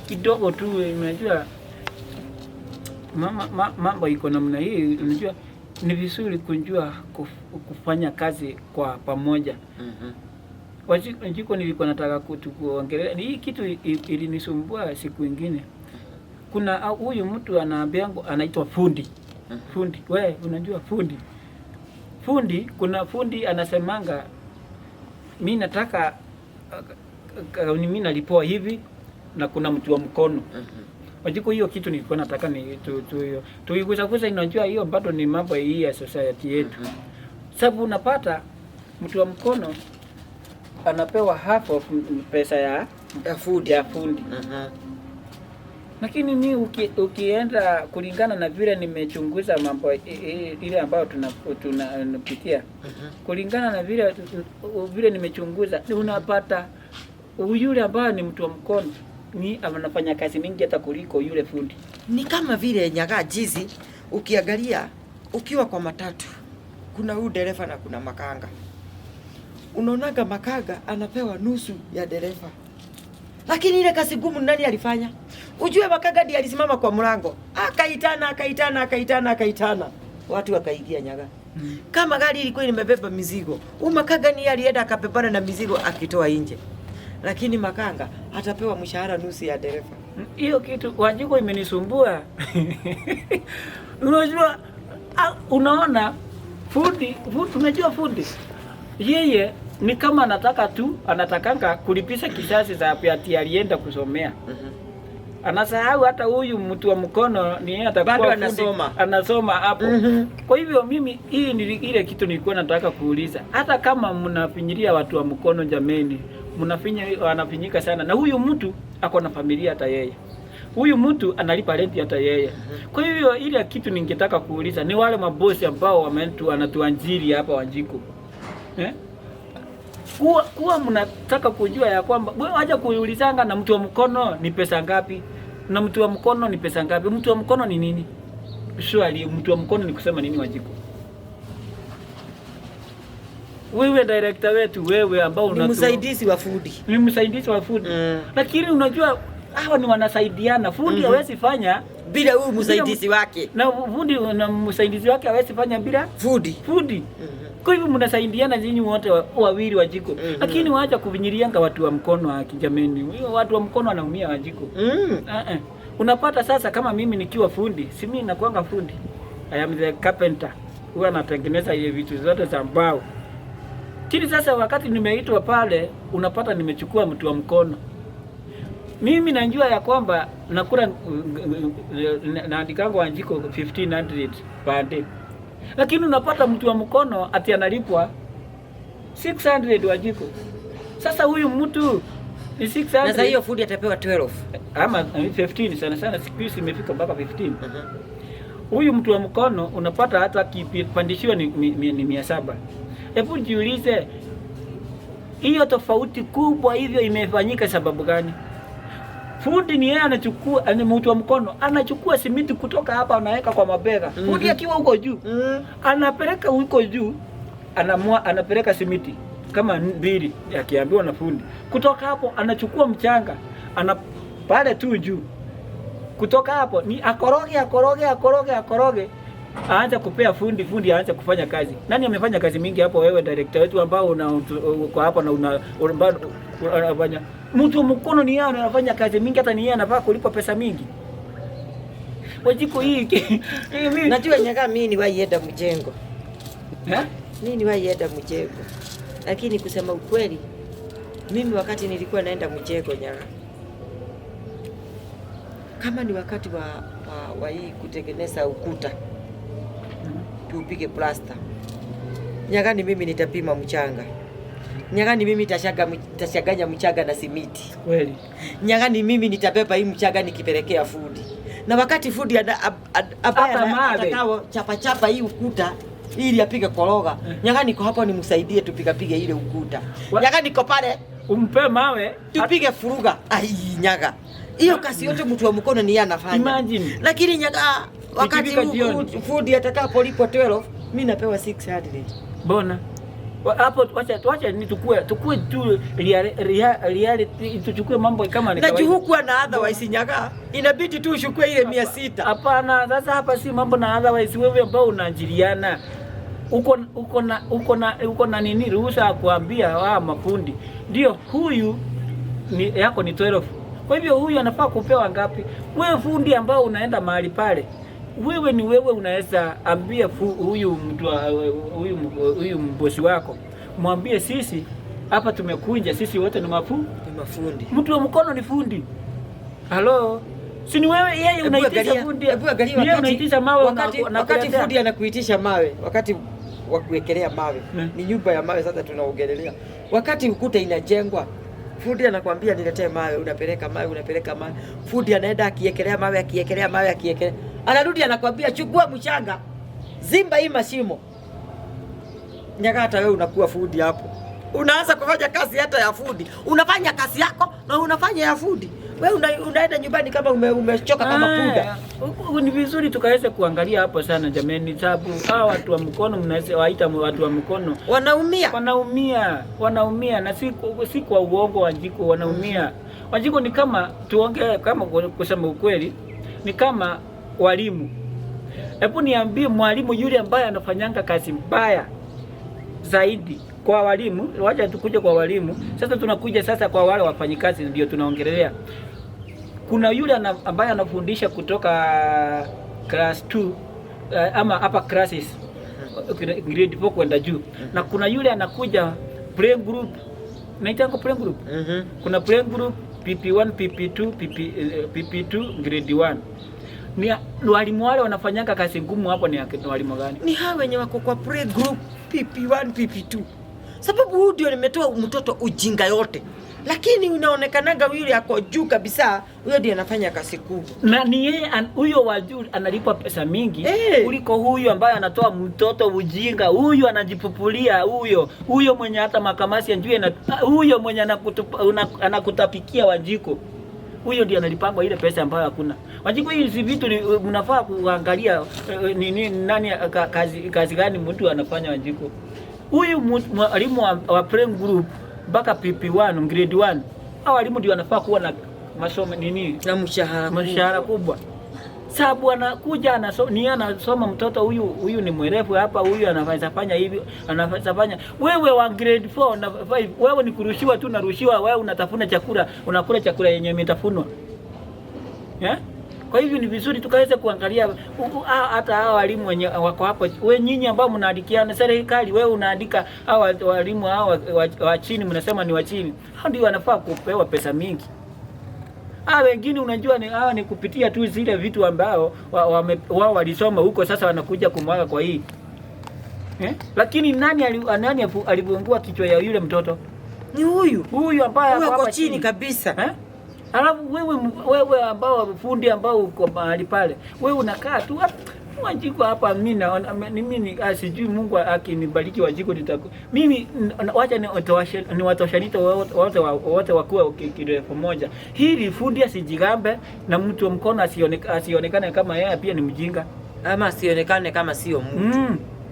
Kidogo tu, unajua mambo iko namna hii. Unajua ni vizuri kujua kufanya kazi kwa pamoja. Wanjiko, nilikuwa nataka kuongelea hii kitu ilinisumbua siku ingine. Kuna huyu mtu anaambia anaitwa fundi. Fundi, we unajua fundi. Fundi, kuna fundi anasemanga, "Mi nataka mi nalipoa hivi," na kuna mtu wa mkono. Wanjiko, hiyo kitu nilikuwa nataka ni tuigusagusa. Unajua hiyo bado ni mambo hii ya society yetu. Sababu unapata mtu wa mkono anapewa half of pesa ya Ya fundi. Ya fundi. Lakini mi ukienda kulingana na vile nimechunguza mambo ile ambayo tunapitia, kulingana na vile nimechunguza, unapata yule ambaye ni mtu wa mkono ni anafanya kazi mingi hata kuliko yule fundi. Ni kama vile Nyaga jizi, ukiangalia ukiwa kwa matatu, kuna huyu dereva na kuna makanga. Unaonaga makanga anapewa nusu ya dereva, lakini ile kazi ngumu nani alifanya? Ujue makanga ndiye alisimama kwa mlango, akaitana, akaitana, akaitana, akaitana, watu wakaingia, Nyaga. Kama gari ilikuwa imebeba mizigo, huyu makanga ni alienda akabebana na mizigo akitoa nje, lakini makanga atapewa mshahara nusu ya dereva. Hiyo kitu, Wanjiko, imenisumbua. Unajua, unaona fundi, unajua fundi yeye ni kama anataka tu, anatakanga kulipisha kisasi za ati alienda kusomea. Anasahau hata huyu mtu wa mkono ni yeye atakuwa Bado fundi, anasoma. Anasoma hapo. Kwa hivyo mimi hii ni ile kitu nilikuwa nataka kuuliza. Hata kama mnafinyilia watu wa mkono, jameni, mnafinya, wanafinyika sana, na huyu mtu ako na familia hata yeye. Huyu mtu analipa renti hata yeye. Kwa hivyo ile kitu ningetaka kuuliza ni wale mabosi ambao wanatuajiri hapa, Wanjiko. Eh? Kuwa mnataka kujua ya kwamba wewe wacha kuulizanga na mtu wa mkono ni pesa ngapi? Na mtu wa mkono ni pesa ngapi? Mtu wa mkono ni nini? Surely mtu wa mkono ni kusema nini, Wanjiko? Wewe director wetu, wewe ambao Ni msaidizi wa fundi. Ni msaidizi wa fundi. Lakini unajua hawa ni wanasaidiana. Fundi hawezi fanya bila huyu msaidizi wake. Na fundi na msaidizi wake hawezi fanya bila fundi. Fundi. Kwa hivyo mnasaidiana nyinyi wote wawili, Wanjiko. Lakini waacha kuvinyilianga watu wa mkono haki, jameni. Huyo watu wa mkono wanaumia, Wanjiko. Unapata sasa kama mimi nikiwa fundi, si mimi nakuanga fundi. I am the carpenter. Huwa natengeneza hiyo vitu zote za mbao. Lakini sasa wakati nimeitwa pale, unapata nimechukua mtu wa mkono. Mimi najua ya kwamba nakula, naandikanga, Wanjiko, 1500 per day. Lakini unapata mtu wa mkono ati analipwa 600, Wanjiko. Sasa huyu mtu ni 600. Na sasa hiyo fundi atapewa 12. Ama 15 sana sana, siku hizi imefika mpaka 15. Huyu mtu wa mkono unapata hata akipandishiwa ni 700. Hebu jiulize, hiyo tofauti kubwa hivyo imefanyika sababu gani? Fundi ni yeye anachukua, ni mtu wa mkono anachukua simiti kutoka hapa anaweka kwa mabega. Fundi akiwa huko juu anapeleka huko juu, anapeleka simiti kama mbili akiambiwa na fundi. Kutoka hapo anachukua mchanga ana pale tu juu. Kutoka hapo ni akoroge, akoroge, akoroge, akoroge, aanze kupea fundi, fundi aanze kufanya kazi. Nani amefanya kazi mingi hapo? Wewe director wetu ambao uko hapa na unafanya, mtu mkono ni yeye anafanya kazi mingi, hata ni yeye anafaa kulipwa pesa mingi. Wanjiko, hii Najua Nyaga, mimi niwaienda mjengo. Eh? Mimi niwaienda mjengo. Lakini kusema ukweli, mimi wakati nilikuwa naenda mjengo, Nyaga, kama ni wakati wa hii kutengeneza ukuta tuupige plasta, Nyaga, ni mimi nitapima mchanga. Nyaga, ni mimi nitashaganya mchanga na simiti. Kweli. Nyaga, ni mimi nitabeba hii mchanga nikipelekea fundi. Na wakati fundi ambaye Hata mawe. atakao chapa chapa hii ukuta ili apige koroga. Nyaga, niko hapo nimsaidie tupigapige ile ukuta. Nyaga, niko pale Umpe mawe. Tupige furuga. Ai, Nyaga. Hiyo kazi yote mtu wa mkono ni yeye anafanya. Imagine. Lakini Nyaga, wakati Ikifika jioni. fundi atakapolipwa 12, mimi napewa 600. Bona. Hapo wacha ni tukue tu reality, tuchukue mambo kama ni Na kawaida. juu hukuwa na otherwise Nyaga, inabidi tu uchukue ile 600. Hapana, sasa hapa si mambo na otherwise. Wewe ambao unaajiriana uko na nini ruhusa ya kuambia wa mafundi ndio huyu ni yako ni 12. Kwa hivyo huyu anafaa kupewa ngapi? Wewe fundi ambao unaenda mahali pale, wewe ni wewe unaweza ambia huyu mtu huyu mbosi wako, mwambie sisi hapa tumekuja, sisi wote ni Ni mafundi. Mtu wa mkono ni fundi. Halo, si ni wewe yeye Hebu unaitisha fundi. hebu angalia Yeye unaitisha mawe wakati unakuletea. fundi anakuitisha mawe, wakati wa kuwekelea mawe ni nyumba ya mawe sasa tunaongelelea. Wakati ukuta inajengwa, fundi anakwambia niletee mawe, unapeleka mawe, unapeleka mawe. Fundi anaenda akiekelea mawe, akiekelea mawe, akiekelea, anarudi anakwambia chukua mchanga, zimba hii mashimo. Nyaga, hata wewe unakuwa fundi hapo, unaanza kufanya kazi hata ya fundi, unafanya kazi yako na unafanya ya fundi. Wewe unaenda nyumbani kama umechoka kama punda. Ni vizuri tukaweze kuangalia hapo sana jameni, sababu hawa watu wa mkono mnaweza waita watu wa mkono Wanaumia. Wanaumia, wanaumia na si kwa uongo. Wanjiku, wanaumia. Wanjiku, ni kama tuongee, kama kusema ukweli, ni kama walimu. Hebu niambie mwalimu yule ambaye anafanyanga kazi mbaya zaidi kwa walimu, wacha tukuje kwa walimu. Sasa tunakuja sasa kwa wale wafanyikazi, ndio tunaongelea. Kuna yule ambaye anafundisha kutoka class 2 ama upper classes grade 4 kwenda juu, na kuna yule anakuja play group, naitanga play group. Kuna play group PP1, PP2, PP2 grade 1. Ni walimu wale wanafanyanga kazi ngumu hapo ni walimu gani? Ni hawa wenye wako kwa play group PP1 PP2, sababu huyu ndio nimetoa mtoto ujinga yote, lakini unaonekanaga yule ako juu kabisa, huyo ndiye anafanya kazi kubwa. Na ni yeye huyo wa juu analipwa pesa mingi kuliko huyu ambaye anatoa mtoto ujinga. Huyu anajipupulia, huyo huyo mwenye hata makamasi ajue, na huyo mwenye anakutapikia Wanjiku, huyo ndiye analipangwa ile pesa ambayo hakuna. Wanjiku, hizi vitu mnafaa kuangalia nini, nani kazi gani mtu anafanya Wanjiku. Huyu mwalimu wa play group mpaka PP1 grade 1, hao walimu ndio wanafaa kuwa na masomo nini Na mshahara mshahara kubwa, sababu anakuja ni anasoma mtoto huyu, huyu ni mwerevu hapa, huyu anaweza fanya hivi, anaweza fanya. Wewe wa grade 4 na 5, wewe ni kurushiwa tu, narushiwa wewe, unatafuna chakula, unakula chakula yenye imetafunwa, yeah? Kwa hivyo ni vizuri tukaweza kuangalia hata hao walimu wenye wako hapo. We nyinyi ambao mnaandikiana serikali, wewe unaandika hao walimu hao wa chini, mnasema ni wa chini, hao ndio wanafaa kupewa pesa mingi. Wengine unajua ni hawa ni kupitia tu zile vitu ambao wao walisoma huko, sasa wanakuja kumwaga kwa hii. Eh? Lakini nani alifungua kichwa ya yule mtoto? Ni huyu. Huyu ambaye Huyu ako ako hapa chini kabisa. Eh? Alafu wewe ambao fundi ambao uko mahali pale, wewe unakaa tu hapa, Wanjiku hapa mimi naona mimi sijui Mungu akinibariki Wanjiku nitaku. Mimi wacha niwatoshanite wote wakuwe kirefu moja. Hili fundi asijigambe na mtu wa mkono asionekane kama yeye pia ni mjinga. Ama asionekane kama sio mtu.